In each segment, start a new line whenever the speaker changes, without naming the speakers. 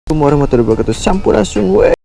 Warahmatullahi wabarakatuh. Sampurasun we.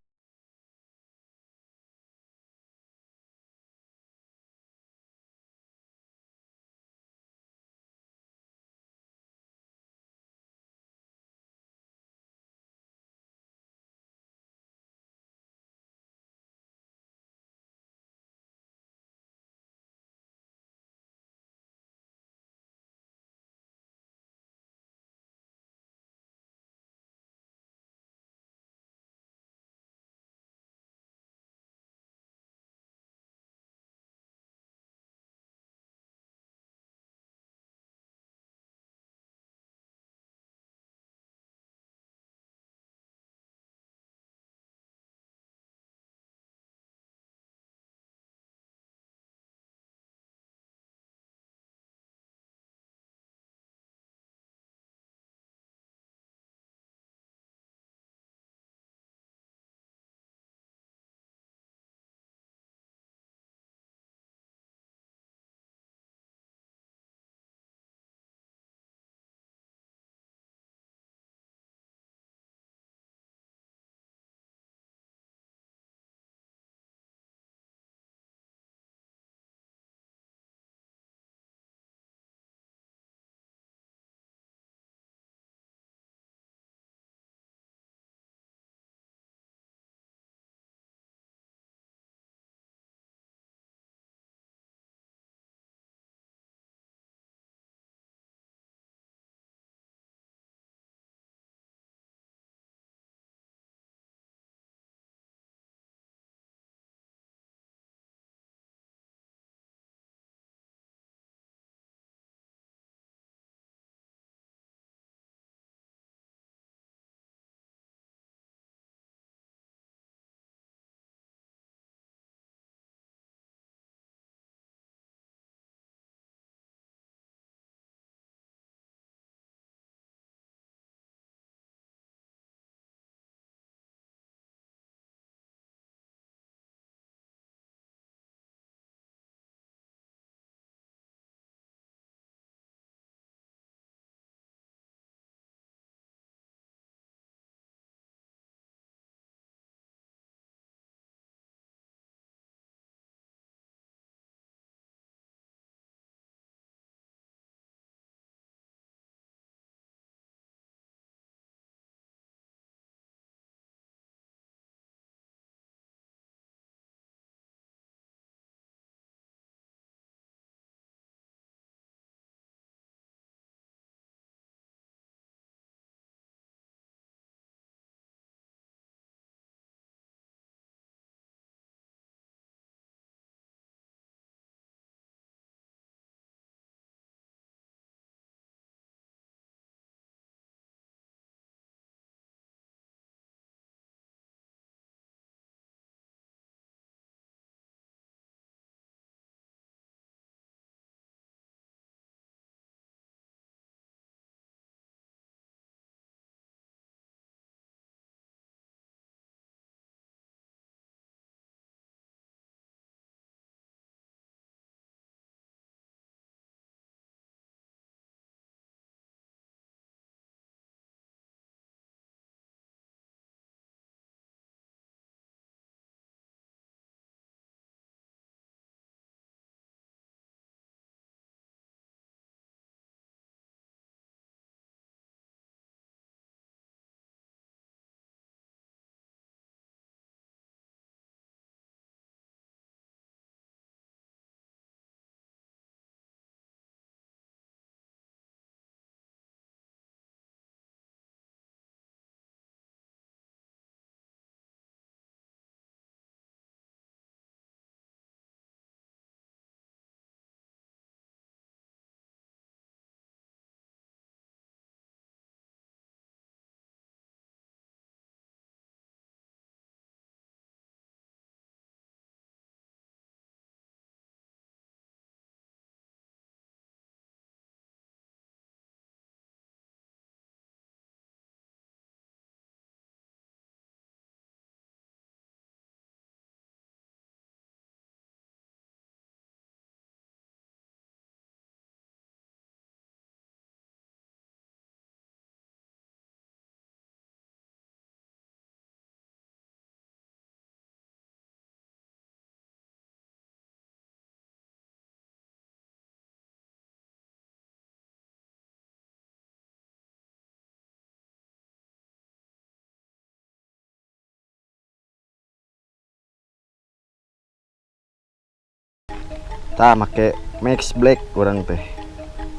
Tah make Max Black urang teh.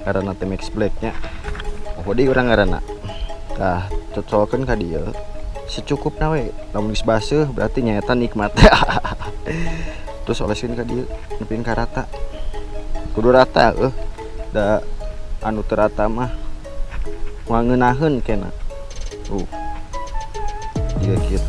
Ngaranna teh Max Black nya. Oh deui urang ngaranna. Tah cocolkeun ka dieu. Secukupna we. Lamun geus baseuh berarti nyaeta nikmat. Terus oleskeun ka dieu nepikeun ka rata. Kudu rata eueuh. Da anu teu rata mah moal ngeunaheun kena. Tuh. Jiga kieu.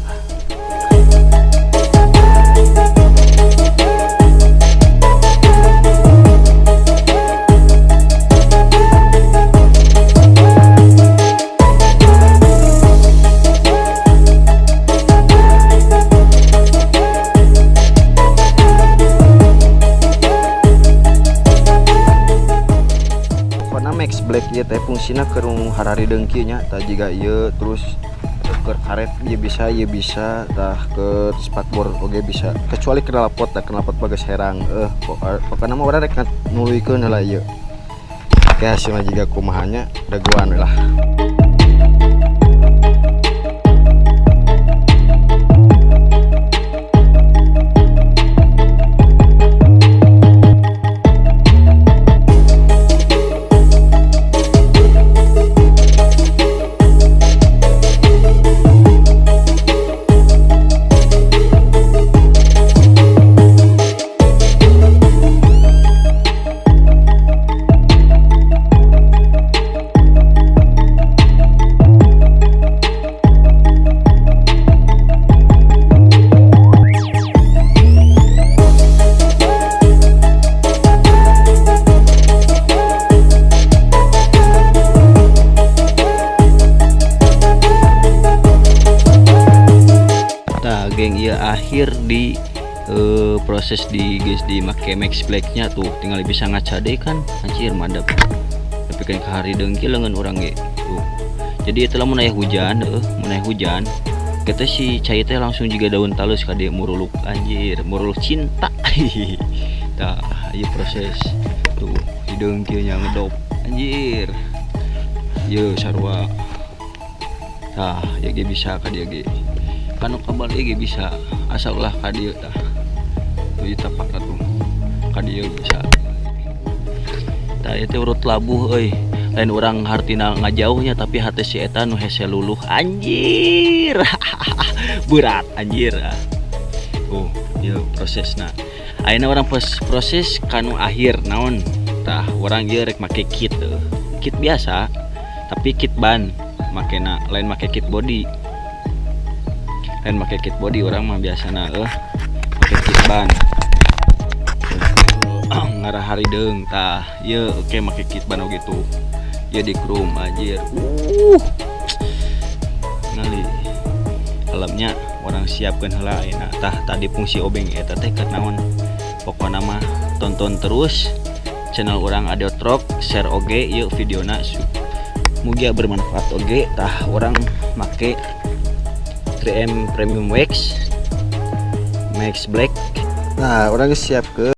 Max Black ieu teh fungsina keur hararideung kieu nya, tah jiga ieu terus keur karet ieu bisa, ieu bisa, tah keur spakbor oge bisa, kecuali knalpot, tah knalpot mah geus herang. Pokona mah urang rek nuluykeun heula ieu. Oke, hasilna jiga kumaha nya, dagoan we lah. Geng, ieu akhir di proses di guys di make Max Blacknya tuh tinggal bisa ngaca deui kan, anjir madep tapi kan ke hari dengki lengan urang ge tuh. Jadi itu lamun aya hujan, mun aya hujan kita si cai teh langsung juga daun talus ka dieu muruluk, anjir muruluk cinta. Tah ieu proses tuh hideung kieu nya ngedop anjir ieu sarua. Tah ieu ge bisa ka dieu ge. Kanu kabal ieu ge bisa asal ulah ka dieu tah. Tuh ieu tapakna tuh. Ka dieu bisa. Tah ieu teh urut labuh euy. Lain urang hartina ngajauhnya tapi hate si eta nu hese luluh anjir. Berat anjir. Tuh ieu prosesna. Ayeuna urang proses kanu akhir naon? Tah urang ieu rek make kit euy. Kit biasa tapi kit ban makena, lain make kit body. Lain make kit body orang mah biasana make kit ban. Ngarah harideung tah ieu oke make kit ban oge tuh. Ieu di krum anjir. Ngali. Alamnya orang siapkeun heula ayeuna. Tah tadi fungsi obeng eta teh keur naon? Pokona mah tonton terus channel urang Adio Truck, share oge ieu videona mugia bermanfaat oge. Tah urang make 3M Premium Wax Max Black. Nah, urang geus siap ke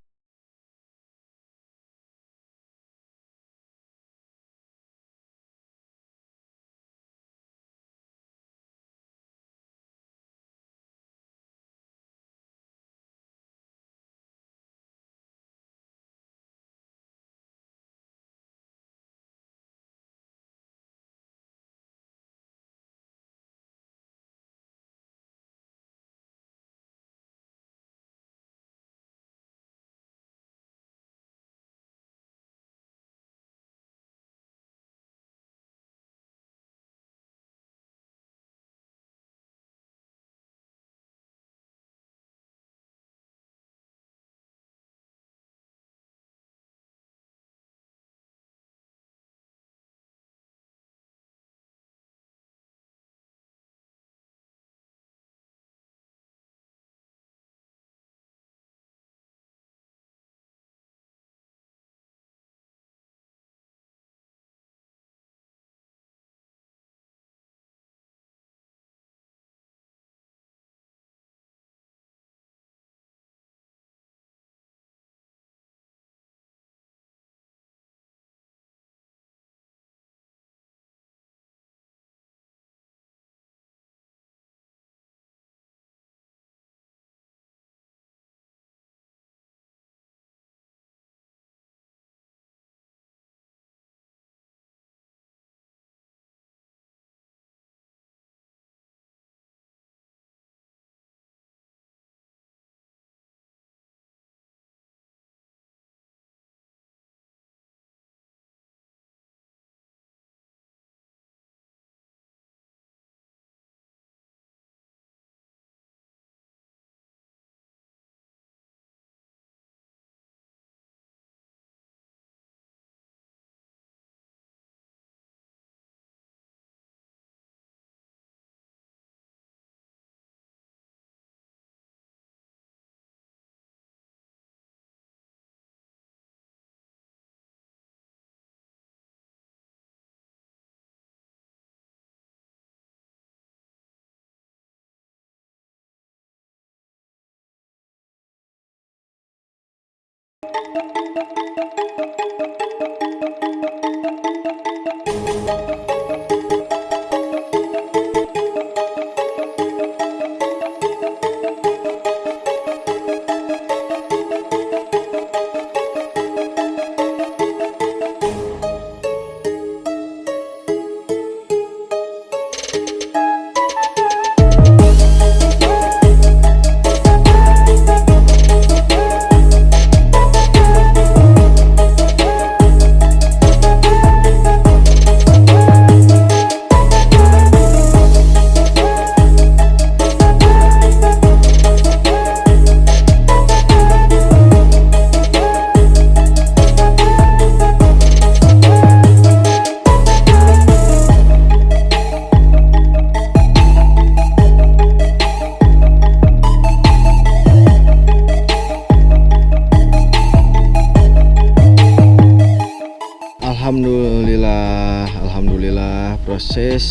Alhamdulillah, alhamdulillah proses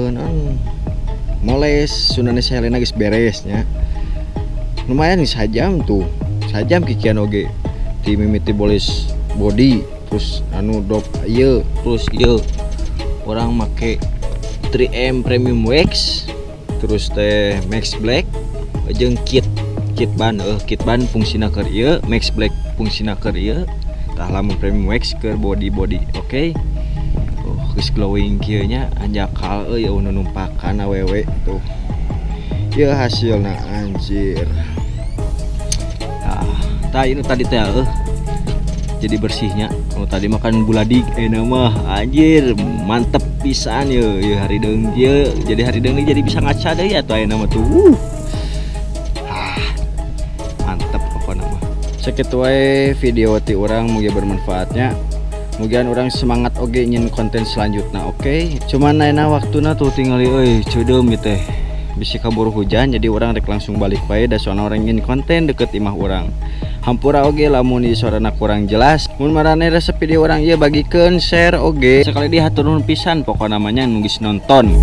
non moles Sundanese Helena geus beres nya. Lumayan nih sajam tuh. Sajam kikian oge. Ti mimiti boles body terus anu dop ieu terus ieu urang make 3M Premium Wax terus teh Max Black jeung kit kit ban, kit ban fungsina keur ieu, Max Black fungsina keur ieu. Tah, lamun Premium Wax keur body body. Oke, okay. Oh, geus glowing kieu nya, anjakal euy, nu numpakan awewe tuh. Ieu hasilna, anjir. Tah, tah ini tadi teh jadi bersihnya. Oh, tadi makan buladig, mah anjir mantep pisan ye. Ye harideung ieu jadi harideung jadi bisa ngaca deui atuh ayeuna mah tuh. Ah, mantep pokona mah. Sakitu wae video ti urang, mugi bermanfaatnya. Mugian urang semangat oge nyien konten selanjutnya, oke? Okay? Cuman ayeuna waktuna tuh tingali euy, ceudeum ieu teh. Bisi kaburu hujan, jadi urang rek langsung balik wae da soalna urang nyien konten deket imah urang. Hampura oge lamun di suarana kurang jelas. Mun maraneh resep video urang ieu, bagikeun, share oge. Sekali deui hatur nuhun pisan pokona mah nya nu geus nonton.